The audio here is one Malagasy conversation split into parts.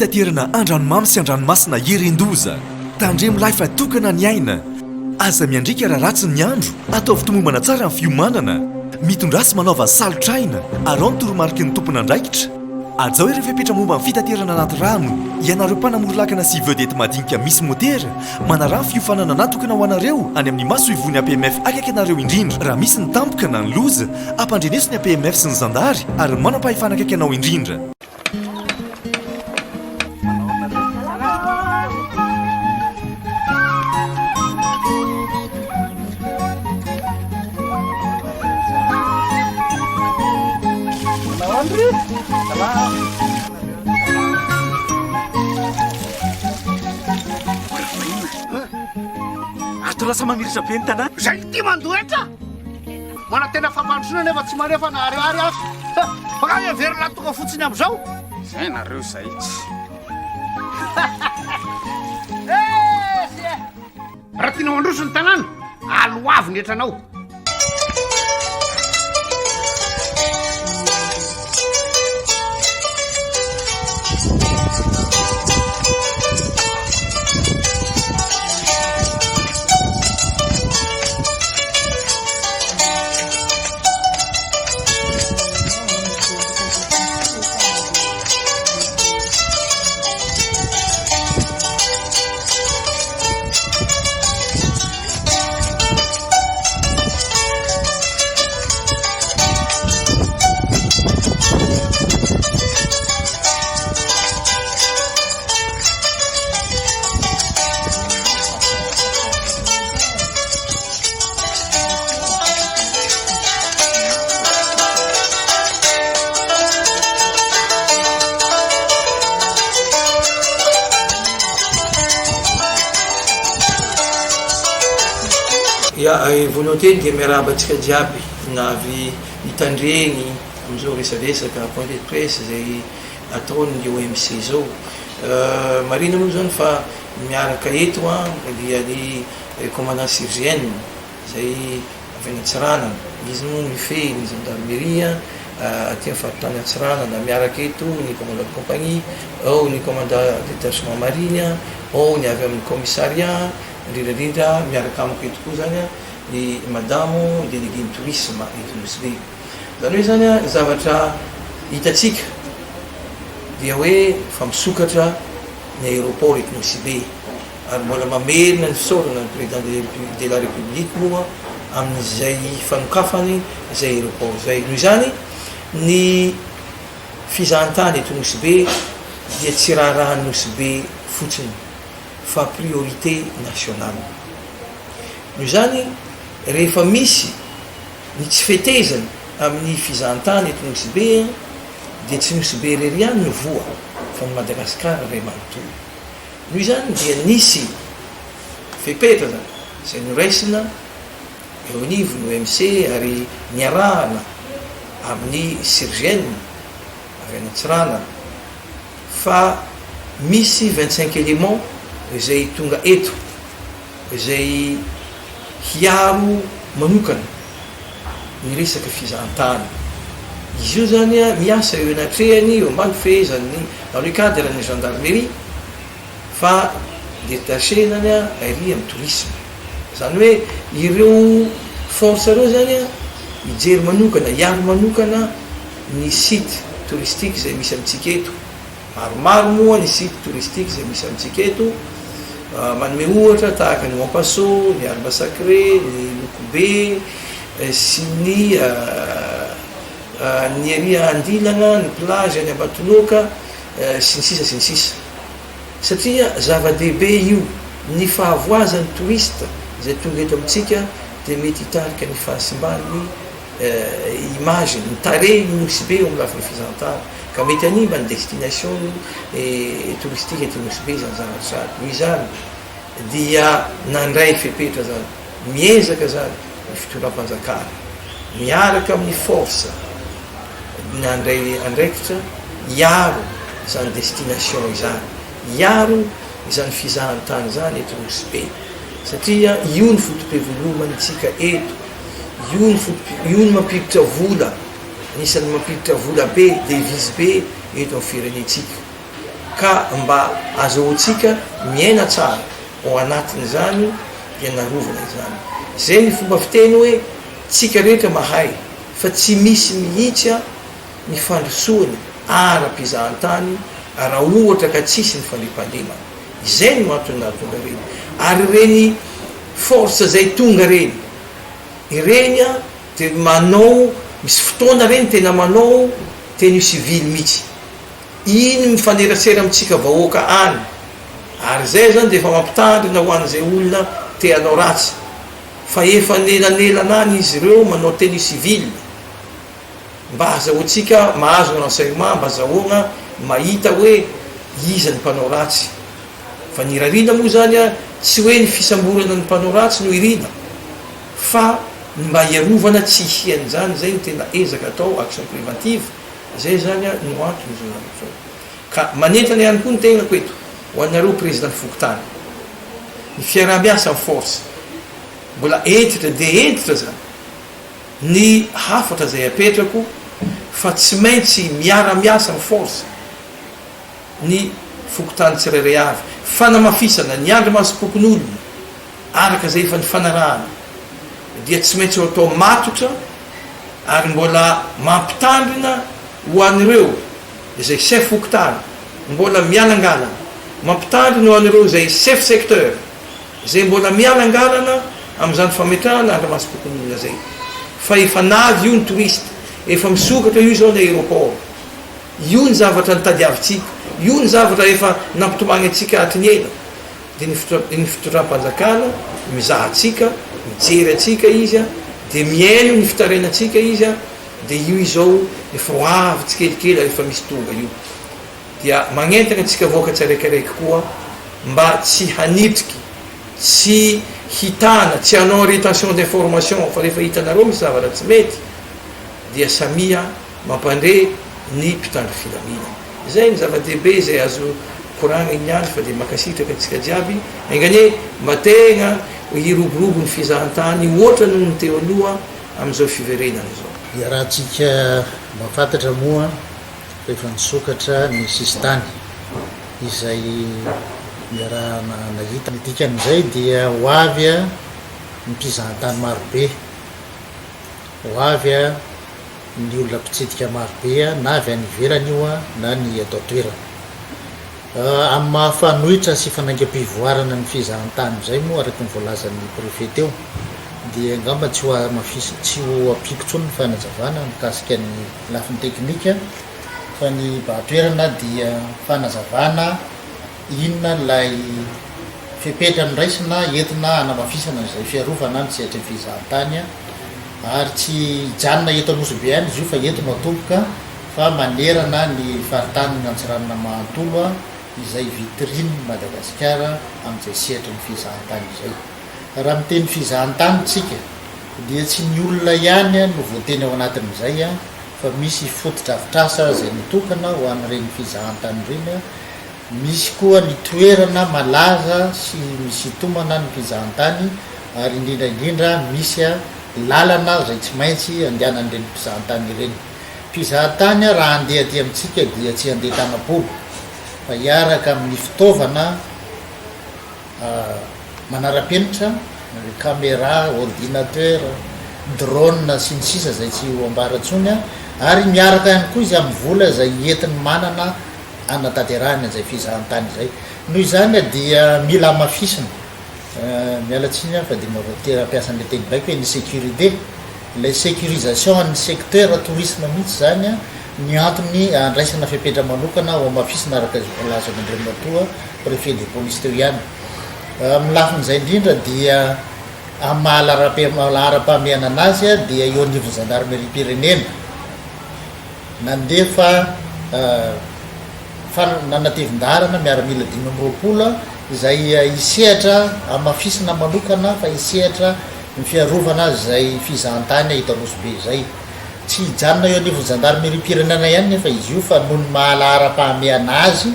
fitaterana an-dranomamy sy an-dranomasina ieren-doza. Tandremo lahy fa tokana ny aina. Aza miandriaka raha ratsy ny andro, ataovy tomombana tsara ny fiomanana. Mitondrà sy manaova salotr'aina, araho ny toromariky ny tompon'andraikitra. Hajao ireo fepetra momba ny fitaterana anaty rano. Ianareo mpanamory lakana sy vedette madinika misy motera, manaraha ny fiofanana natokana ho anareo any amin'ny masoivohon'ny APMF akaiky anareo indrindra. Raha misy ny tampoka na ny loza, ampandreneso ny APMF sy ny zandary ary ny manam-pahefana akaiky anao indrindra. Ato lasa mamiratra be ny tanàna. Zay ity mandoa hetra! Manantena fampandrosoana nefa tsy manefa na ariary aza. Fa nga heverina tonga fotsiny amizao? Zay nareo zay tsy. Raha tianao handroso ny tanàna, aloavy ny hetranao. Ya, eh, voalohany teny dia miarahaba antsika jiaby navy nitandregny amin'izao resadresaka point de presse izay ataon'ny OMC izao. Eh, marina moa zany fa miaraka eto an dia ny commandant CIRGN izay avy any Antsiranana, izy moa mifehy ny gendarmerie aty amin'ny faritany Antsiranana, miaraka eto ny commandant de compagnie, ao ny commandant détachement marine, ao ny avy amin'ny commissariat, indrindra indrindra miaraka amiko eto koa zany ny madamo délégué ny tourisme eto Nosy Be. Izany hoe zany ny zavatra hitantsika dia hoe fa misokatra ny aéroport eto Nosy Be. Ary mbola mamerina ny fisaorana ny Président de la République moa amin'izay fanokafany izay aéroport izay. Noho izany, ny fizahantany eto Nosy Be dia tsy raharahan'i Nosy Be fotsiny fa priorité nationale. Noho izany, rehefa misy ny tsy fetezana amin'ny fizahantany eto Nosy Be dia tsy Nosy Be irery ihany no voa fa ny Madagasikara iray manontolo. Noho izany dia nisy fepetra zany izay noraisina eo anivon'ny OMC ary niarahana amin'ny CIRGN avy any Antsiranana fa misy 25 éléments izay tonga eto izay hiaro manokana ny resaka fizahantany. Izy io zany miasa eo anatrehany, eo ambany fehezan'ny, dans le cadre ny gendarmerie fa détaché zany ary amin'ny tourisme. Zany hoe ireo force ireo zany hijery manokana, hiaro manokana ny site touristique izay misy amintsika eto. Maromaro moa ny site touristique izay misy amintsika eto, manome ohatra tahaka ny Wampaso, ny Arbre Sacré, ny Lokobe sy ny ny ery Andilana, ny plage any Ambatoloaka sy ny sisa sy ny sisa. Satria zava-dehibe io, ny fahavoazan'ny touriste izay tonga eto amintsika dia mety hitarika ny fahasimban'ny image, ny tarehin'ny Nosy Be eo amin'ny lafiny fizahantany, ka mety hanimba ny destination touristique eto Nosy Be izany zavatra izany. Noho izany dia nandray fepetra izany, miezaka izany ny fitondram-panjakana miaraka amin'ny force nandray andraikitra hiaro izany destination izany, hiaro izany fizahantany izany eto Nosy Be, satria io ny foto-pivelomantsika eto. Io ny foto, io ny mampiditra vola, anisan'ny mampiditra vola be, devise be eto amin'ny firenentsika. ka mba azahoantsika miaina tsara ao anatin'izany dia narovana izany. Izay ny fomba fiteny hoe tsika rehetra mahay fa tsy misy mihitsy ny fandrosoana ara-pizahantany raha ohatra ka tsisy ny fandriampahalemana. Izay no antony nahatonga ireny. Ary ireny force izay tonga ireny, ireny dia manao, misy fotoana ireny tena manao tenue civile mihitsy. Iny mifanerasera amintsika vahoaka any. Ary izay zany dia efa mampitandrina ho an'izay olona te hanao ratsy. Fa efa anelanelana any izy ireo manao tenue civile. Mba azahoantsika mahazo ny renseignement, mba azahoagna mahita hoe iza ny mpanao ratsy. Fa ny irariana moa zany tsy hoe ny fisamborana ny mpanao ratsy no irina fa ny mba hiarovana tsy hisian'izany, zay no tena ezaka atao, action préventive, zay zany no antony izao zavatra izao. Ka manentana ihany koa ny tegnako eto ho anareo président fokontany, ny fiaraha-miasa amin'ny force mbola hentitra dia hentitra zany. Ny hafatra izay apetrako fa tsy maintsy miara-miasa ny force ny fokontany tsirairay avy, fanamafisana ny andrimasom-pokonolona araka izay efa nifanarahana dia tsy maintsy ho atao matotra ary mbola mampitandrina ho an'ireo izay chef fokontany mbola mialangalana, mampitandrina ho an'ireo izay chef secteur. Izay mbola mialangalana amin'izany fametrahana andrimasom-pokonolona izay. Fa efa navy io ny touriste, efa misokatra io izao ny aéroport. Io ny zavatra nitadiavintsika, io ny zavatra efa nampitomagny antsika hatry ny ela. Dia ny ny fitondram-panjakana mizaha antsika, mijery antsika izy, dia mihaino ny fitarainantsika izy, dia io izao efa ho avy tsikelikely ary efa misy tonga io. Dia magnentana antsika vahoaka tsiraikiraiky koa mba tsy hanitriky, tsy hitana, tsy hanao rétention d'information fa rehefa hitanareo misy zavatra tsy mety dia samia mampandre ny mpitandro filaminana. Izay ny zava-dehibe izay azo koragniny ihany fa dia mankasitraka antsika jiaby, enga anie mba tegna hiroborobo ny fizahantany hoatra noho ny teo aloha amin'izao fiverenana izao. Iarahantsika mahafantatra moa fa efa nisokatra ny sisintany izay niarahana nahita. Ny dikan'izay dia ho avy ny mpizahantany marobe, ho avy ny olona mpitsidika marobe na avy any ivelany io na ny eto an-toerana. Amin'ny maha fanoitra sy fanaingam-pivoarana ny fizahantany izay moa araka ny voalazan'ny Préfet teo dia angamba tsy ho hamafisina, tsy ho ampiako intsony ny fanazavana mikasika ny lafiny teknika fa ny ibahan-toerana dia fanazavana inona ilay fepetra noraisina entina hanamafisana izay fiarovana ny sehatry ny fizahantany ary tsy hijanona eto Anosibe ihany izy io fa eto no atomboka fa manerana ny faritanin' Antsiranana manontolo izay vitrine Madagasikara amin'izay sehatry ny fizahantany izay. Raha miteny fizahantany tsika dia tsy ny olona ihany no voateny ao anatin'izay fa misy fotodrafitrasa izay nitokana ho an'ireny fizahantany ireny, misy koa ny toerana malaza sy misintomana ny fizahantany ary indrindra indrindra misy lalana izay tsy maintsy andehanan'ireny mpizahantany ireny. Mpizahatany raha handeha aty amintsika dia tsy handeha tanam-polo fa hiaraka amin'ny fitaovana Manara-penitra, camera, ordinateur, drone sy ny sisa izay tsy ho ambara intsony ary miaraka ihany koa izy amin'ny vola izay entiny manana hanatanterahany an'izay fizahantany izay. Noho izany dia mila hamafisina, miala tsiny aho fa dia voatery hampiasa an'ilay teny baiko hoe ny sécurité, ilay sécurisation an'ny secteur tourisme mihitsy izany ny antony andraisana fepetra manokana ho hamafisina araka izay voalazan'Andriamatoa Préfet de police teo ihany. Amin'ny lafin'izay indrindra dia amin'ny maha laharam-pahamehana anazy dia eo anivon'ny zandarimeriam-pirenena nandefa nanatevin-daharana miaramila 25 izay hisehatra hamafisina manokana fa hisehatra ny fiarovana izay fizahantany eto Nosy Be izay. Tsy hijanona eo anivon'ny zandarimeriam-pirenena ihany nefa izy io fa noho ny maha laharam-pahamehana azy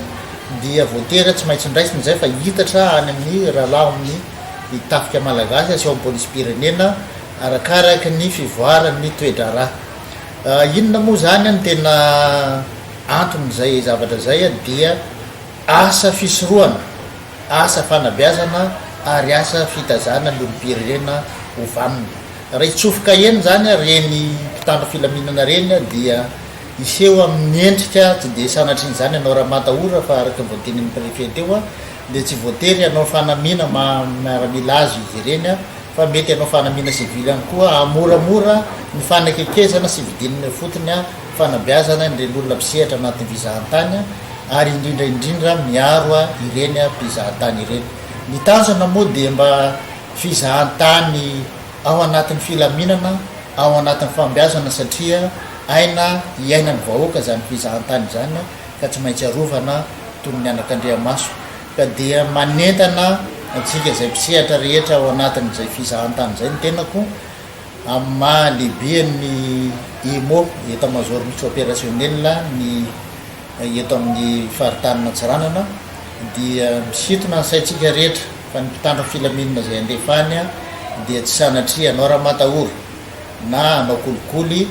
dia voatery tsy maintsy noraisina izay fa hiitatra any amin'ny rahalahy ao amin'ny tafika malagasy sy ao amin'ny polisim-pirenena arakaraky ny fivoaran'ny toe-draharaha. Inona moa izany no tena anton'izay zavatra izay dia. Asa fisorohana, asa fanabeazana ary asa fitazana ny olom-pirenena ho vanona. Raha hitsofoka eny izany ireny mpitandro filaminana ireny dia hiseho amin'ny endrika tsy dia sanatria izany hanao ramatahora fa araka ny voatenin'ny préfet teo dia tsy voatery hanao fanamiana maha miaramila azy izy ireny fa mety hanao fanamiana sivily ihany koa hahamoramora ny fanakekezana sy fidinana ifotony fanabeazana ireny olona mpisehatra anatin'ny fizahantany ary indrindra indrindra miaro ireny mpizahantany ireny. Ny tanjona moa dia mba fizahantany ao anatin'ny filaminana, ao anatin'ny fahombiazana satria aina iainan'ny vahoaka izany fizahantany izany ka tsy maintsy arovana toy ny anakandriamaso. Ka dia manentana antsika izay mpisehatra rehetra ao anatin'izay fizahantany izay ny tenako amin'ny maha lehiben'ny EMO, Etat Major Mixte Opérationnel, ny eto amin'ny faritanin'Antsiranana dia misintona ny saintsika rehetra fa ny mpitandro ny filaminana izay handefa any dia tsy sanatria hanao ramatahora na hanao kolikoly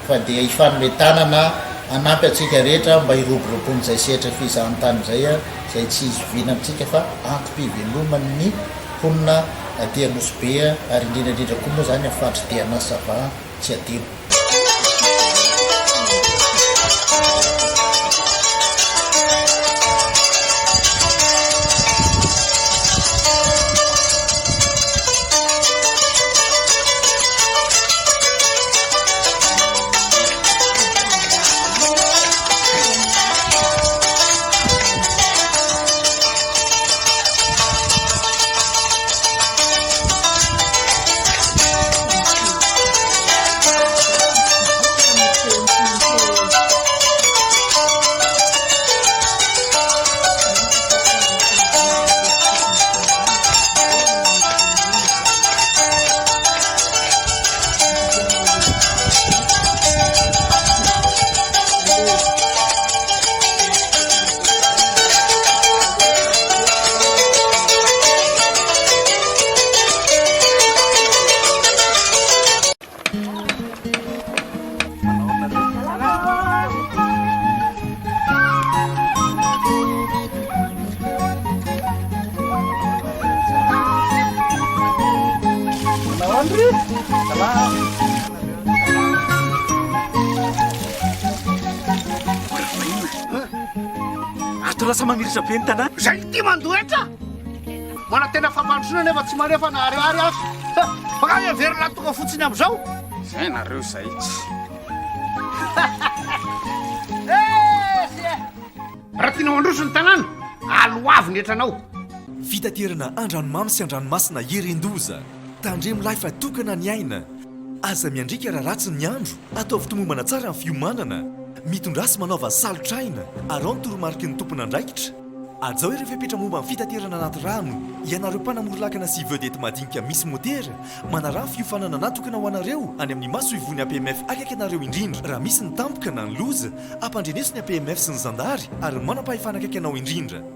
fa dia hifanome tanana hanampy antsika rehetra mba hiroboroboan'izay sehatra fizahantany izay izay tsy izoviana amintsika fa antom-piveloman'ny mponina aty Nosy Be ary indrindra indrindra koa moa izany amin'ny faritry Diana Sava tsy adino. Ato lasa mamiratra be ny tanàna. Zay ity mandoa hetra! Manantena fampandrosoana nefa tsy manefa na ariary aza. Fa nga heverina tonga fotsiny amizao? Zay nareo zay tsy. Raha tianao handroso ny tanàna, aloavy ny hetranao. Fitaterana an-dranomamy sy an-dranomasina Herin-doza. Tandremo lahy fa tokana ny aina. Aza miandriaka raha ratsy ny andro, ataovy tomombana tsara ny fiomanana. Mitondrà sy manaova salotra aina, araho ny toromariky ny tompon'andraikitra. Hajao ireo fepetra momba ny fitaterana anaty rano. Ianareo mpanamory lakana sy vedette madinika misy motera, manaraha fiofanana natokana ho anareo any amin'ny masoivohon'ny APMF akaiky anareo indrindra. Raha misy ny tampoka na ny loza, ampandreneso ny APMF sy ny zandary ary ny manam-pahefana akaiky anao indrindra.